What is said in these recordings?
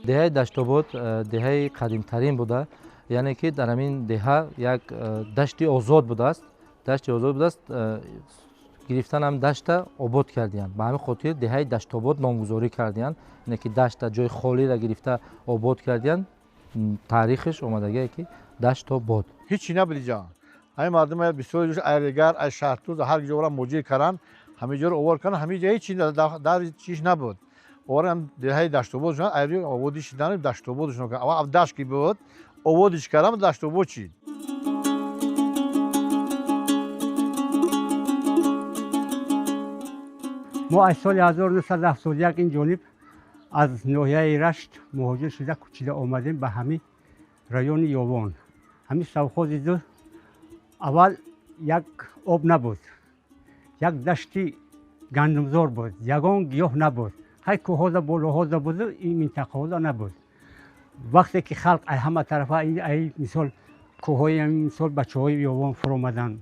Деҳаи Даштобод деҳаи қадимтарин буда, яъне ки дар ҳамин деҳа як дашти озод будааст. Дашти озод будааст, гирифтан ҳам дашта обод кардиянд. Ба ҳамин хотир деҳаи Даштобод номгузорӣ кардиянд, яъне ки дашта ҷои холиро гирифта обод кардиянд. Таърихаш омадагие ки Даштобод. Ҳечи набуд инҷа. Ҳамин мардум бисёр айригар аз шаҳртуз ҳар ҷо муҷир карданд, ҳамин ҷоро овор карданд, ҳамин ҷо ҳечи дар чиш набуд. Оварам деҳаи Даштобод шуд, айри ободӣ шидан Даштобод шуд. Аввал дашт ки буд, ободиш кардам, Даштобод шид. Мо аз соли 1971 ин ҷониб аз ноҳияи Рашт муҳоҷир шуда кӯчида омадем ба ҳамин райони Ёвон. Ҳамин совхози ду аввал як об набуд, як дашти гандумзор буд, ягон гиёҳ набуд. Ҳай кӯҳҳода болоҳода буду ин минтақаҳода набуд. Вақте ки халқ ай ҳама тарафа ай мисол кӯҳҳои мисол бачаҳои Ёвон фуромаданд,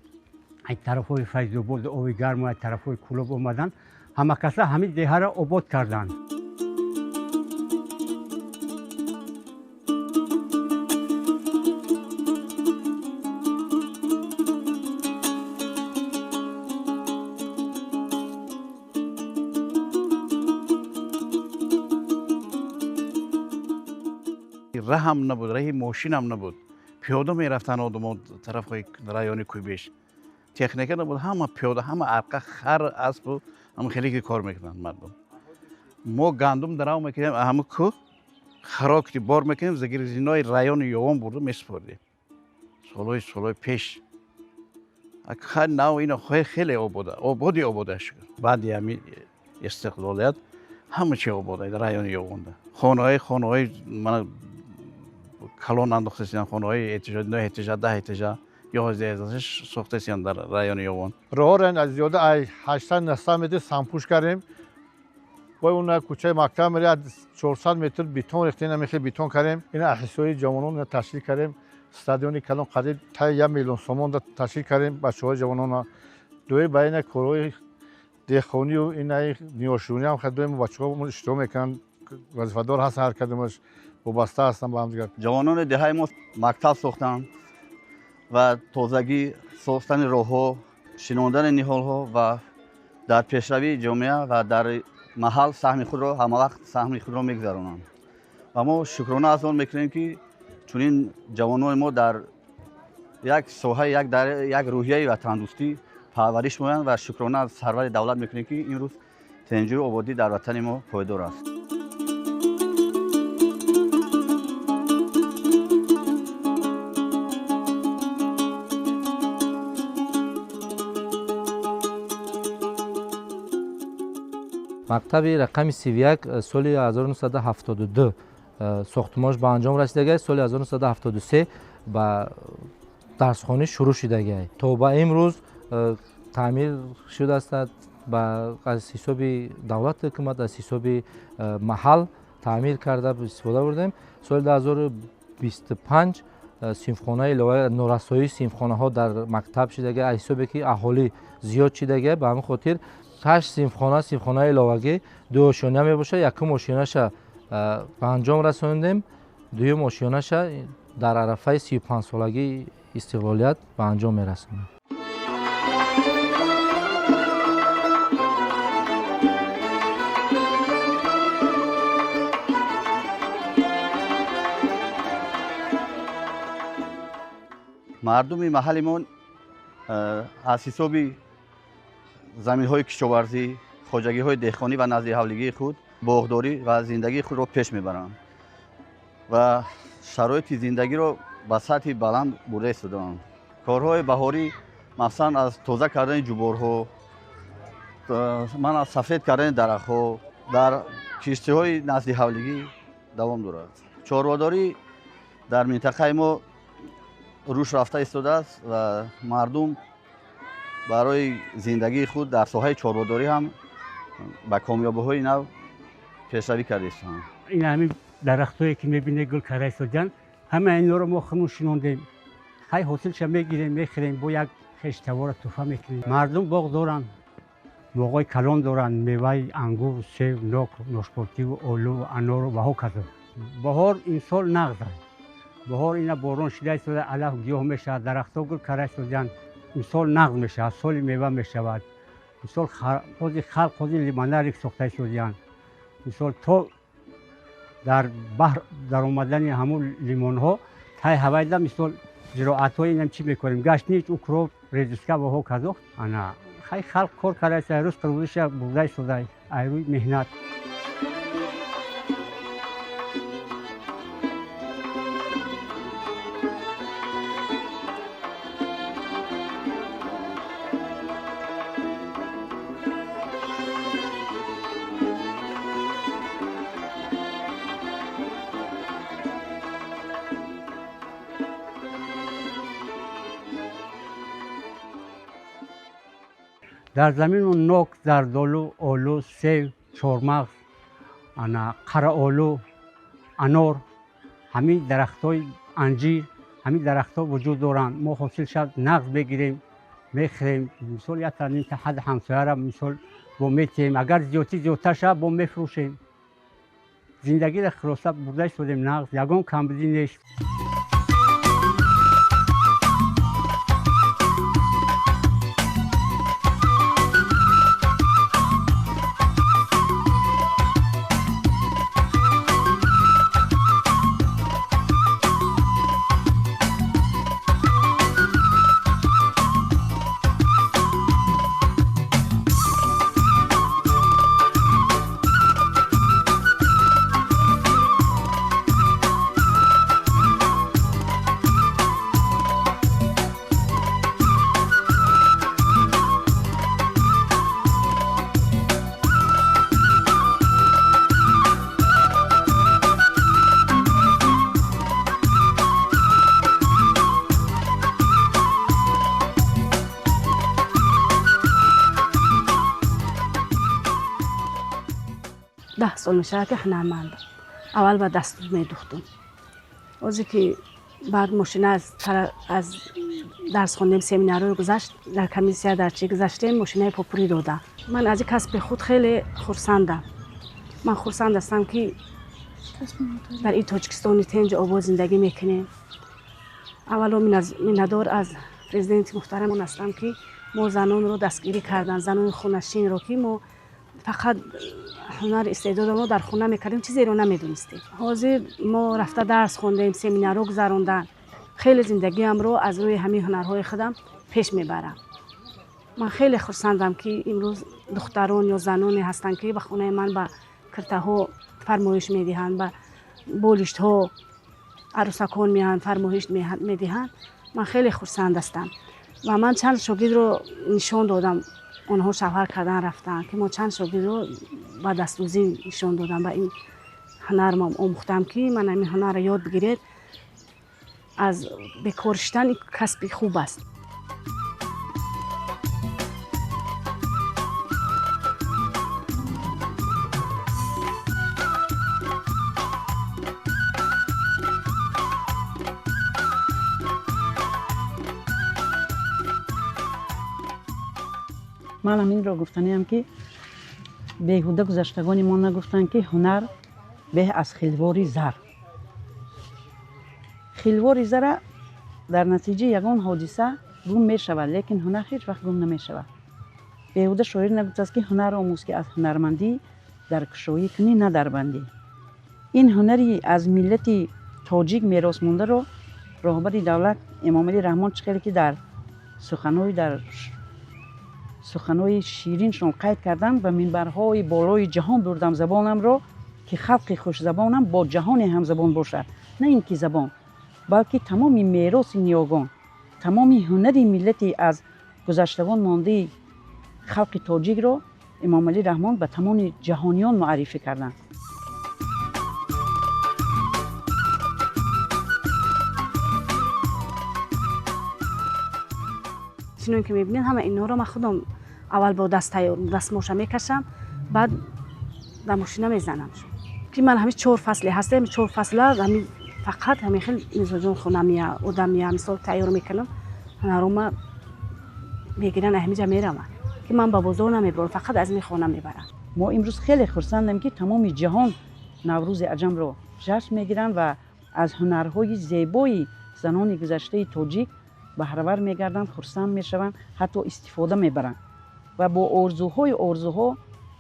ай тарафҳои Файзобод, оби гарму ай тарафҳои Кӯлоб омаданд, ҳама каса ҳамин деҳаро обод карданд. Раҳам набуд, раҳи мошинам набуд. Пиёда мерафтанд одамо тарафҳои райони Кӯйбеш. Техника набуд, ҳама пиёда, ҳама арқа, хар, аспу ҳама хеле ки кор мекунанд мардум. Мо гандум дарав мекардем, ҳама кӯҳ харокти бор мекардем, загрузинои райони Ёвон бурда месупордем. Солҳои солҳои пеш. Нав ино хеле обода, ободи обода шуд. Баъди ҳамин истиқлолият ҳама чи обода райони Ёвонда. Хонаҳои мана калон андохтасиянд, хонаҳои эътижод, 9 этажа, 10 этажа, 11 этажа сохтасиянд дар райони Ёвон. Роҳро аз зиёда ай 800-900 метр сампӯш кардем. Бо он кӯчаи мактаб мере 400 метр бетон рехтем, намехе бетон кардем. Ин ҳиссаи ҷавонон ташкил кардем. Стадиони калон қариб та 1 миллион сомон ташкил кардем бачаҳои ҷавонона. Дуи ба ина корҳои деҳқонию ина ниёшунӣ ҳам хадои бачаҳо иштирок мекунанд, вазифадор ҳастанд, ҳар кадомаш вобаста ҳастанд ба ҳамдигар. Ҷавонони деҳаи мо мактаб сохтанд ва тозагӣ сохтани роҳҳо, шинондани ниҳолҳо ва дар пешравии ҷомеа ва дар маҳал саҳми худро ҳамавақт саҳми худро мегузаронанд. Ва мо шукрона аз он мекунем, ки чунин ҷавонони мо дар як соҳаи дар як рӯҳияи ватандӯстӣ парвариш меоянд ва шукрона аз сарвари давлат мекунем, ки имрӯз тинҷию ободӣ дар ватани мо пойдор аст. Мактаби рақами 31 соли 1972 сохтмонаш ба анҷом расидагай, соли 1973 ба дарсхонӣ шурӯъ шудагай. То ба имрӯз таъмир шудааст аз ҳисоби давлат ҳукумат, аз ҳисоби маҳал таъмир карда истифода бурдем. Соли 2025 синфхонаи илова норасоии синфхонаҳо дар мактаб шудагай, аз ҳисобе ки аҳолӣ зиёд шудагай, ба ҳамин хотир 8 синфхона, синфхонаи иловагӣ ду ошёна мебошад. Якум ошёнаша ба анҷом расондем, дуюм ошёнаша дар арафаи 35-солагии истиқлолият ба анҷом мерасонем. Мардуми маҳалли мо аз ҳисоби заминҳои кишоварзӣ, хоҷагиҳои деҳқонӣ ва назди ҳавлигии худ боғдорӣ ва зиндагии худро пеш мебаранд ва шароити зиндагиро ба сатҳи баланд бурда истодаанд. Корҳои баҳорӣ махсусан аз тоза кардани ҷуборҳо, ман аз сафед кардани дарахтҳо дар киштиҳои назди ҳавлигӣ давом дорад. Чорводорӣ дар минтақаи мо рушд рафта истодааст ва мардум барои зиндагии худ дар соҳаи чорводорӣ ҳам ба комёбиҳои нав пешравӣ карда истодаанд. Ин ҳамин дарахтҳое ки мебинед гул карда истодаанд, ҳама инҳоро мо худмон шинондем. Ҳай ҳосилша мегирем, мехӯрем, бо як хештавора туҳфа мекунем. Мардум боғ доранд, боғҳои калон доранд, меваи ангур, сев, нок, ношпотиву, олу, анору ва ҳоказо. Баҳор имсол нағз аст. Баҳор ина борон шида истода, алаф гиёҳ мешавад, дарахтҳо гул карда истодаанд. Имсол нағз мешавад, соли мева мешавад. Мисол ҳозир халқ ҳозир лимонарик сохта истодаанд. Мисол то дар баҳр даромадани ҳамун лимонҳо тай ҳавайда мисол зироатҳои инам чӣ мекунем? Гашнич, укроп, редиска ва ҳоказо. Ана хай халқ кор карда истода, рӯз рӯзиша бурда истода, ай рӯи меҳнат. Дар замину нок, зардолу, олу, сев, чормағз, ана қараолу, анор, ҳамин дарахтҳои анҷир, ҳамин дарахтҳо вуҷуд доранд. Мо ҳосил шав нағз мегирем, мехӯрем. Мисол якта нимта ҳад ҳамсояра мисол бо метиҳем. Агар зиёдтӣ зиёдтар шавад, бо мефурӯшем. Зиндагиро хулоса бурда истодем нағз, ягон камбудӣ нест. Даҳ сол мешавад ки ҳунармандам. Аввал ба дастур медухтум. Озе ки баъд мошина аз дарс хондем, семинарҳо гузашт, дар комиссия дар чӣ гузаштем, мошинаи попурӣ додам. Ман аз ин касби худ хеле хурсандам. Ман хурсанд ҳастам ки дар ин Тоҷикистони тинҷу обод зиндагӣ мекунем. Аввало миннатдор аз президенти муҳтарамон ҳастам ки мо занонро дастгирӣ карданд, занони хонашинро, ки мо фақат ҳунар истеъдодро мо дар хона мекардем, чизеро намедонистем. Ҳозир мо рафта дарс хондем, семинарҳо гузаронданд. Хеле зиндагиамро аз рӯи ҳамин ҳунарҳои худам пеш мебарам. Ман хеле хурсандам ки имрӯз духтарон ё заноне ҳастанд ки ба хонаи ман ба киртаҳо фармоиш медиҳанд, ба болиштҳо арӯсакон меоянд, фармоиш медиҳанд. Ман хеле хурсанд ҳастам ва ман чанд шогирдро нишон додам. Онҳо шавҳар кардан рафтанд, ки мо чанд шогирдро ба дастдӯзӣ нишон додам, ба ин ҳунар мо омӯхтам ки ман ҳамин ҳунарро ёд бигиред, аз бекор шидан ин касби хуб аст. Ман ҳаминро гуфтаниам ки беҳуда гузаштагони мо нагуфтанд ки ҳунар беҳ аз хилвори зар. Хилвори зара дар натиҷаи ягон ҳодиса гум мешавад, лекин ҳунар ҳеҷ вақт гум намешавад. Беҳуда шоир нагуфтааст ки ҳунар омӯз ки аз ҳунармандӣ дар кушоӣ кунӣ, на дар бандӣ. Ин ҳунари аз миллати тоҷик мерос мондаро роҳбари давлат Эмомалӣ Раҳмон чӣ хеле ки дар суханҳои шириншон қайд кардам, ба минбарҳои болои ҷаҳон бурдам забонамро, ки халқи хушзабонам бо ҷаҳоне ҳамзабон бошад. На ин ки забон, балки тамоми мероси ниёгон, тамоми ҳунари миллати аз гузаштагон мондаи халқи тоҷикро Эмомалӣ Раҳмон ба тамоми ҷаҳониён муаррифӣ карданд. Чунон ки мебинед, ҳама инҳоро ман худам аввал бо даст тайёр дастмоша мекашам, баъд дар мошина мезанам. Ки ман ҳамин чор фасле ҳастем, чор фасла ҳамин фақат ҳамин хел мизоҷон хона мея, одам мея, мисол тайёр мекунам, ҳунарома мегиранд, ҳаминҷа мераванд, ки ман ба бозор намебарам, фақат аз ин хона мебарам. Мо имрӯз хеле хурсандем ки тамоми ҷаҳон Наврӯзи аҷамро ҷашн мегиранд ва аз ҳунарҳои зебои занони гузаштаи тоҷик баҳравар мегарданд, хурсанд мешаванд, ҳатто истифода мебаранд ва бо орзуҳои орзуҳо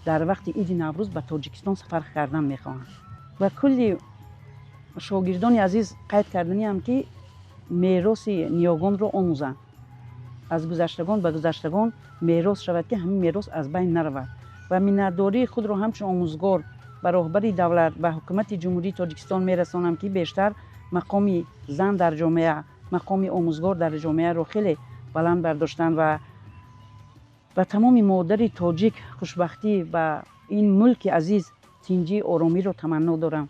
дар вақти иди Наврӯз ба Тоҷикистон сафар кардан мехоҳанд. Ва кулли шогирдони азиз қайд карданиам, ки мероси ниёгонро омӯзанд, аз гузаштагон ба гузаштагон мерос шавад, ки ҳамин мерос аз байн наравад. Ва миннатдории худро ҳамчун омӯзгор ба роҳбари давлат, ба ҳукумати Ҷумҳурии Тоҷикистон мерасонам, ки бештар мақоми зан дар ҷомеа, мақоми омӯзгор дар ҷомеаро хеле баланд бардоштанд ва ба тамоми модари тоҷик хушбахтӣ, ба ин мулки азиз тинҷӣ, оромиро таманно дорам.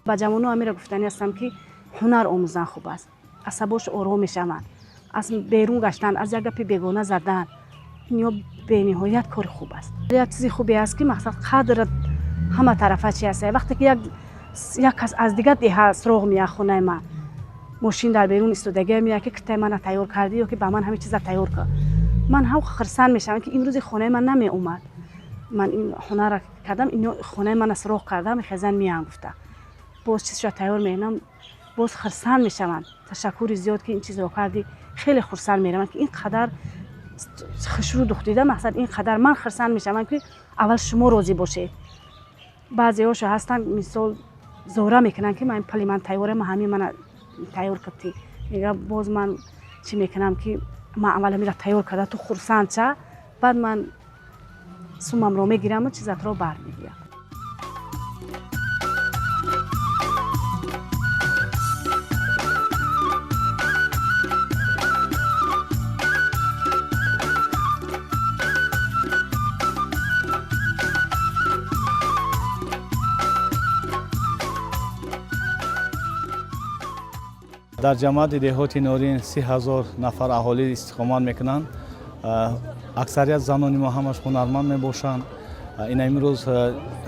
Ба ҷавоно ҳамеро гуфтанӣ ҳастам, ки ҳунар омӯзан хуб аст, асабош ором мешаванд, аз берун гаштан, аз як гапи бегона задан, инё бениҳоят кори хуб аст. Як чизи хубе аст, ки мақсад қадр ҳама тарафа чи аст. Вақте ки як кас аз дигар деҳа суроғ меяд хонаи ман, мошин дар берун истодагия меяд, ки китаи мана тайёр кардӣ ё ки ба ман ҳамин чиза тайёр кар, ман ҳам хурсанд мешавам, ки имрӯзи хонаи ман намеомад, ман ин хонара кардам, ино хонаи мана суроғ кардам, хезан меян гуфта, боз чизшо тайёр мекунам, боз хурсанд мешаванд. Ташаккури зиёд, ки ин чизро кардӣ, хеле хурсанд мераванд, ки ин қадар хушрӯ духтида, мақсад ин қадар ман хурсанд мешавам, ки аввал шумо розӣ бошед. Баъзеҳошо ҳастанд, мисол зора мекунанд, ки ман пали ман тайёра, ман ҳамин мана тайёр кардӣ. Мега боз ман чӣ мекунам, ки ман аввал ҳаминро тайёр карда, ту хурсанд ша, баъд ман сумамро мегираму чизатро бармегирам. Дар ҷамоати деҳоти Норин 30,000 нафар аҳолӣ истиқомат мекунанд. Аксарият занони мо ҳамаш ҳунарманд мебошанд. Ин имрӯз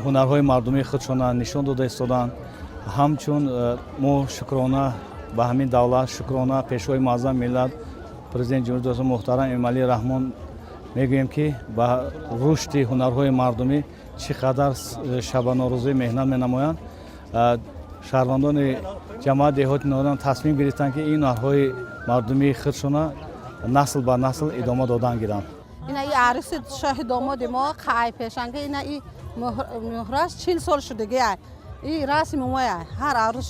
ҳунарҳои мардумии худшона нишон дода истоданд. Ҳамчун мо шукрона ба ҳамин давлат, шукрона пешвои муаззами миллат, президенти Ҷумҳурии Тоҷикистон муҳтарам Эмомалӣ Раҳмон мегӯем, ки ба рушди ҳунарҳои мардумӣ чӣ қадар шабонарӯзӣ меҳнат менамоянд. Шаҳрвандони ҷамоати деҳоти Норин тасмим гирифтанд, ки ин ҳунарҳои мардумии худшона насл ба насл идома додан гиранд. Ина и арӯси шоҳи домоди мо қай пешанга, ина и муҳраш 40 сол шудагӣ, и расми моя, ҳар арӯс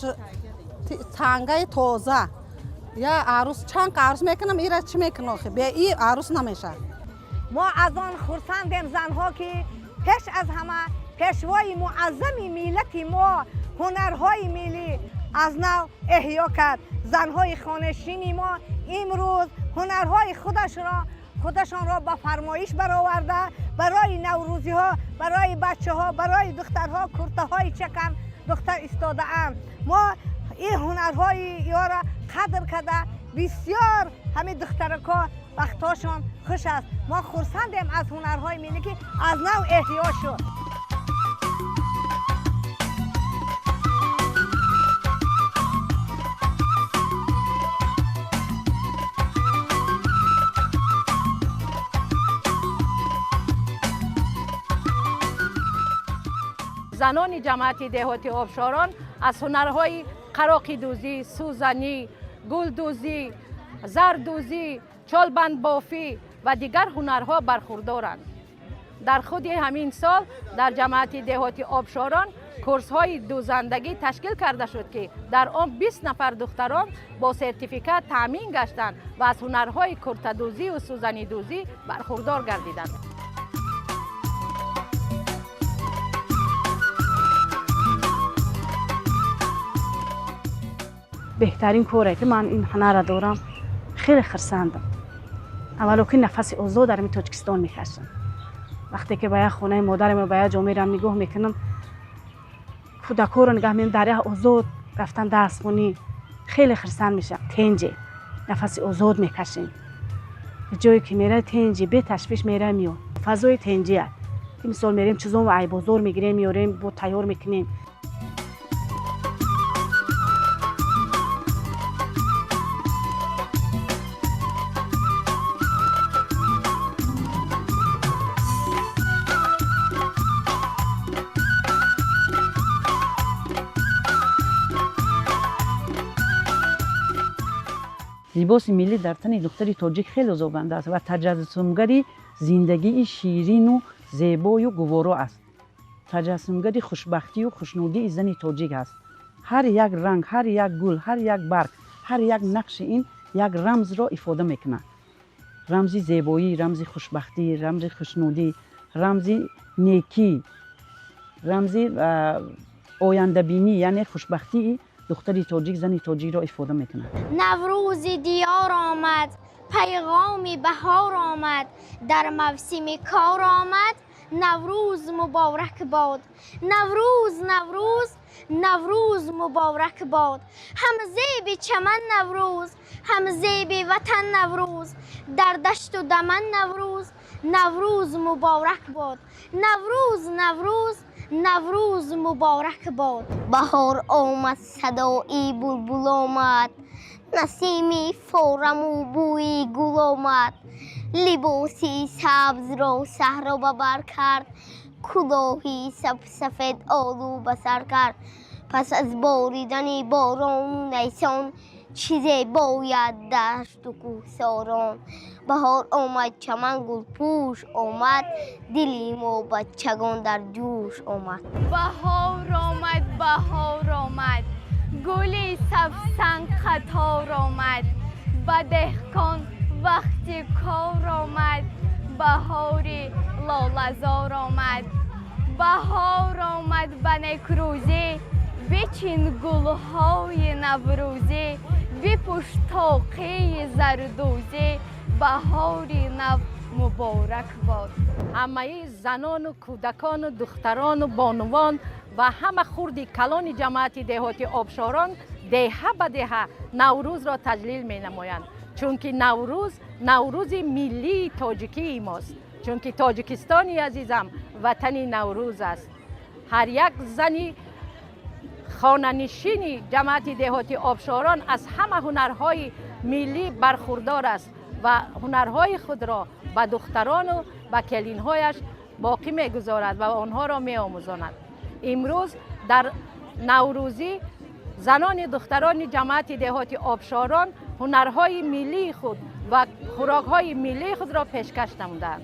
тангаи тоза. Я арӯс чанд арӯс мекунам, ира чӣ мекунам охи? Бе и арӯс намешавад. Мо аз он хурсандем занҳо, ки пеш аз ҳама пешвои муаззами миллати мо ҳунарҳои миллӣ аз нав эҳё кард. Занҳои хонашини мо имрӯз ҳунарҳои худашонро ба фармоиш бароварда, барои наврӯзиҳо, барои бачаҳо, барои духтарҳо куртаҳои чакан духтар истодаанд. Мо ин ҳунарҳои ёро қадр карда, бисёр ҳамин духтаракҳо вақтҳошон хуш аст. Мо хурсандем аз ҳунарҳои миллӣ, ки аз нав эҳё шуд. Занони ҷамоати деҳоти Обшорон аз ҳунарҳои қароқидӯзӣ, сӯзанӣ, гулдӯзӣ, зардӯзӣ, чолбандбофӣ ва дигар ҳунарҳо бархурдоранд. Дар худи ҳамин сол дар ҷамоати деҳоти Обшорон курсҳои дӯзандагӣ ташкил карда шуд, ки дар он 20 нафар духтарон бо сертификат таъмин гаштанд ва аз ҳунарҳои куртадӯзию сӯзанидӯзӣ бархурдор гардиданд. Беҳтарин коре, ки ман ин ҳунарро дорам, хеле хурсандам. Аввало ки нафаси озод дар ин Тоҷикистон мекашам. Вақте ки ба як хонаи модарам ё ба як ҷо мерам, нигоҳ мекунам, кӯдакҳоро нигоҳ мекунам, дар як озод рафтан дарсхонӣ, Хеле хурсанд мешавам. Тенҷе нафаси озод мекашем. Ҷое ки мерай тенҷи, беташвиш мерай миёд. Фазои тенҷи аст. Ки мисол мерем чизон ва айбозор мегирем, меорем, бо тайёр мекунем. Либоси миллӣ дар тани духтари тоҷик хеле зобанда аст ва таҷассумгари зиндагии ширину зебою гуворо аст. Таҷассумгари хушбахтию хушнудии зани тоҷик аст. Ҳар як ранг, ҳар як гул, ҳар як барг, ҳар як нақши ин як рамзро ифода мекунад. Рамзи зебоӣ, рамзи хушбахтӣ, рамзи хушнудӣ, рамзи некӣ, рамзи ояндабинӣ, яъне хушбахтии духтари тоҷик, зани тоҷикро ифода мекунад. Наврӯзи диёр омад, пайғоми баҳор омад, дар мавсими кор омад, Наврӯз муборак бод. Наврӯз, Наврӯз, Наврӯз муборак бод. Ҳам зеби чаман Наврӯз, ҳам зеби ватан Наврӯз, дар дашту даман Наврӯз, Наврӯз муборак бод. Наврӯз, Наврӯз, Наврӯз муборак бод. Баҳор омад, садои булбул омад, насими фораму бӯи гул омад, либоси сабзро саҳро ба бар кард, кулоҳи сафед олу ба сар кард. Пас аз боридани борону найсон, чизе бояд дашту кӯҳсорон. Баҳор омад, чаман гулпӯш омад, дили мо бачагон дар ҷӯш омад. Баҳор омад, баҳор омад, гули савсан қатор омад, ба деҳқон вақти кор омад, баҳори лолазор омад. Баҳор омад ба некрӯзӣ, бичин гулҳои наврӯзӣ, бипӯш тоқии зардӯзӣ, баҳори нав муборак бод. Ҳамаи занону кӯдакону духтарону бонувон ва ҳама хурди калони ҷамоати деҳоти Обшорон деҳа ба деҳа Наврӯзро таҷлил менамоянд, чунки Наврӯз наврӯзи миллии тоҷикии мост, чунки Тоҷикистони азизам ватани Наврӯз аст. Ҳар як зани хонанишини ҷамоати деҳоти Обшорон аз ҳама ҳунарҳои миллӣ бархурдор аст ва ҳунарҳои худро ба духтарону ба келинҳояш боқӣ мегузорад ва онҳоро меомӯзонад. Имрӯз дар наврӯзӣ занони духтарони ҷамоати деҳоти Обшорон ҳунарҳои миллии худ ва хӯрокҳои миллии худро пешкаш намуданд.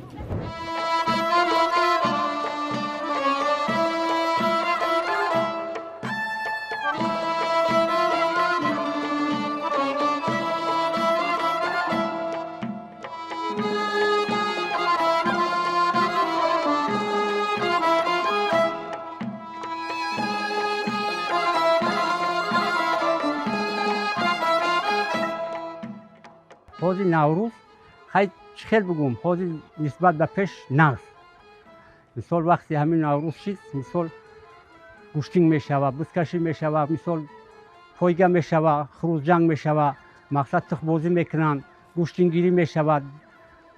Ҳозир Наврӯз хай чӣ хел бигӯм, ҳозир нисбат ба пеш нағз. Мисол вақти ҳамин Наврӯз шид, мисол гӯштинг мешава, бузкашӣ мешава, мисол пойга мешава, хурӯзҷанг мешава, мақсад тухбозӣ мекунанд, гӯштингирӣ мешавад,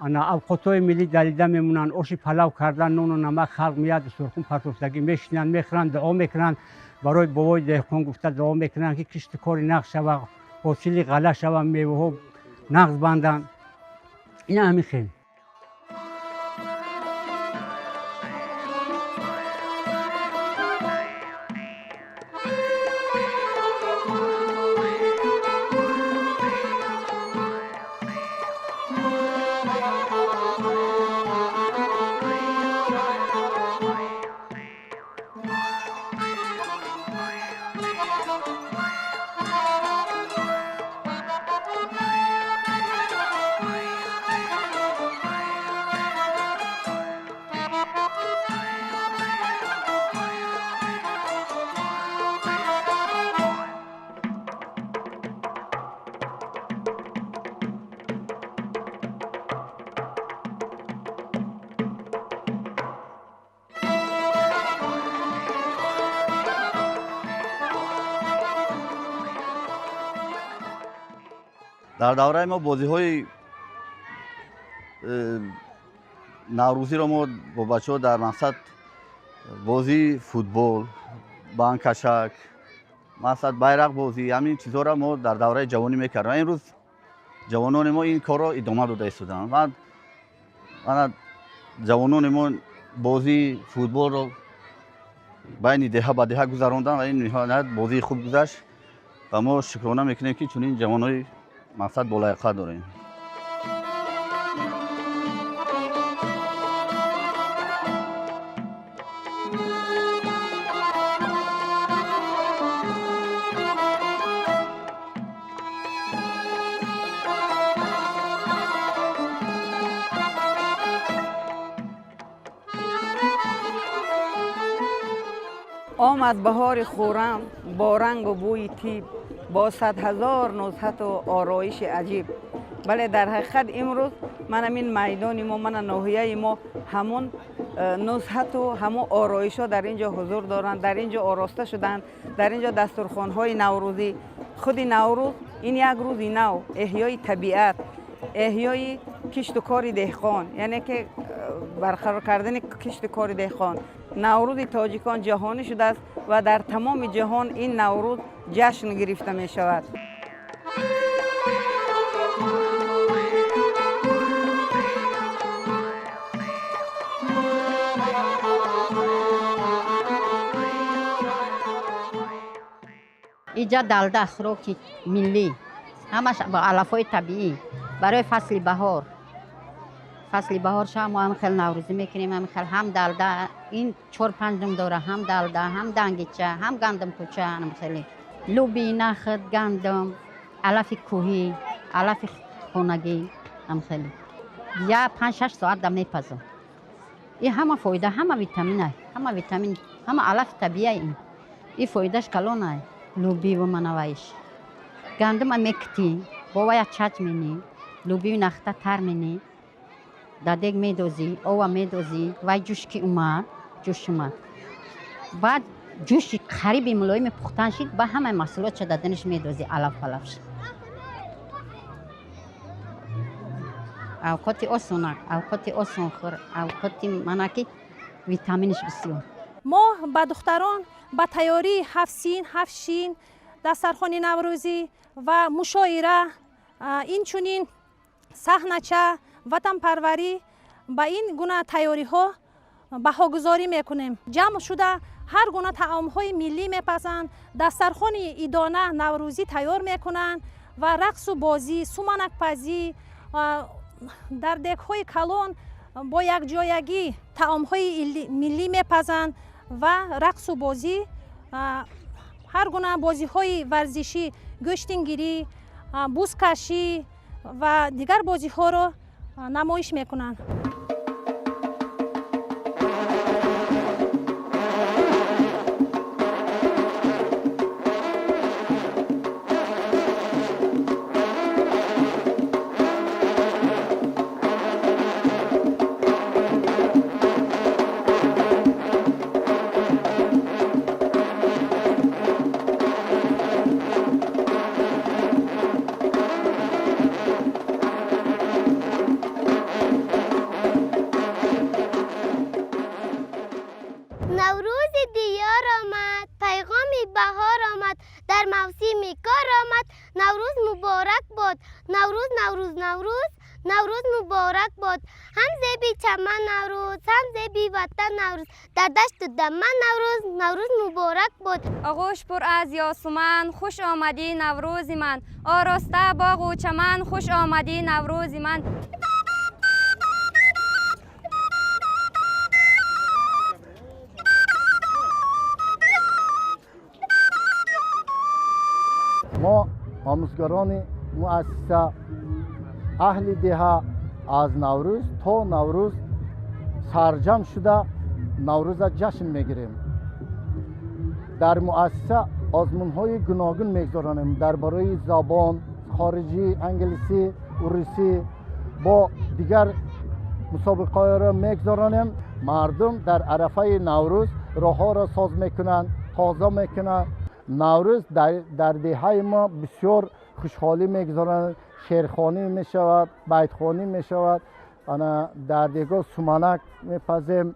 ана авқотҳои миллӣ дарида мемонанд, оши палав кардан, нону намак халқ меяд, сурхун партофтагӣ мешинанд, мехӯранд, дуо мекунанд, барои бобои деҳқон гуфта дуо мекунанд, ки кишту кори нағз шава, ҳосили ғалла шава, меваҳо нағз банданд. Ина ҳамин хел. Дар давраи мо бозиҳои наврӯзиро мо бо бачаҳо дар мақсад бозии футбол, банкашак, мақсад байрақбозӣ, ҳамин чизҳоро мо дар давраи ҷавонӣ мекардем. Ва имрӯз ҷавонони мо ин корро идома дода истоданд. Мана ҷавонони мо бозии футболро байни деҳа ба деҳа гузаронданд ва ин ниҳоят бозии хуб гузашт ва мо шукрона мекунем, ки чунин ҷавонои мақсад болаёқат дорем. Омад баҳори хуррам бо рангу бӯи тиб, бо 100,000 нузҳату ороиши аҷиб. Бале, дар ҳақиқат имрӯз ман ҳамин майдони мо, мана ноҳияи мо ҳамон нузҳату ҳамон ороишҳо дар ин ҷо ҳузур доранд, дар ин ҷо ороста шуданд, дар ин ҷо дастурхонҳои наврӯзӣ. Худи Наврӯз ин як рӯзи нав, эҳёи табиат, эҳёи кишту кори деҳқон, яъне ки барқарор кардани кишту кори деҳқон. Наврӯзи тоҷикон ҷаҳонӣ шудааст ва дар тамоми ҷаҳон ин Наврӯз ҷашн гирифта мешавад. Иҷа далда хӯроки миллӣ, ҳамаш бо алафҳои табиӣ барои фасли баҳор. Фасли баҳор ша мо ҳам хел наврӯзӣ мекунем, ҳам хел ҳам далда, ин 4-5 дум дора, ҳам далда, ҳам дангича, ҳам гандумкӯча, ҳам хеле луби, нахд, гандум, алафи кӯҳӣ, алафи хонагӣ, ҳам хеле я 5-6 соат да мепазам. Ин ҳама фоида, ҳама витамина, ҳама витамин, ҳама алафи табиия. Ин фоидаш калонай. Лубиву манаваиш гандума мекутӣ, бо вая чач менӣ, лубиви нахта тар менӣ, дадег медозӣ, ова медозӣ, вай ҷӯш ки омад, ҷӯш омад, баъд ҷӯши қариби мулоими пухтан шид, ба ҳамаи маҳсулотша даданаш медозӣ, алаф палафш. Авқоти осонак, авқоти осонхӯр, авқоти манаки витаминаш бисёр. Мо ба духтарон ба тайёрии 7 син, 7 шин, дастархони наврӯзӣ ва мушоира, инчунин саҳнача, ватанпарварӣ, ба ин гуна тайёриҳо баҳогузорӣ мекунем. Ҷамъ шуда ҳар гуна таомҳои миллӣ мепазанд, дастархони идона наврӯзӣ тайёр мекунанд ва рақсу бозӣ, суманакпазӣ, дар дегҳои калон бо якҷоягӣ таомҳои миллӣ мепазанд ва рақсу бозӣ, ҳар гуна бозиҳои варзишӣ, гӯштингирӣ, бузкашӣ ва дигар бозиҳоро намоиш мекунанд. Оғӯш пур аз ёсуман, хуш омадӣ наврӯзи ман, ороста боғу чаман, хуш омадӣ наврӯзи ман. Мо омӯзгорони муассиса, аҳли деҳа аз Наврӯз то Наврӯз сарҷамъ шуда Наврӯза ҷашн мегирем. Дар муассиса озмунҳои гуногун мегузаронем дар бораи забон, хориҷӣ, англисӣ, урусӣ, бо дигар мусобиқаҳоро мегузаронем. Мардум дар арафаи Наврӯз роҳҳоро соз мекунанд, тоза мекунанд. Наврӯз дар деҳаи мо бисёр хушҳолӣ мегузаронанд. Шеърхонӣ мешавад, байтхонӣ мешавад, ана дар дегҳо суманак мепазем.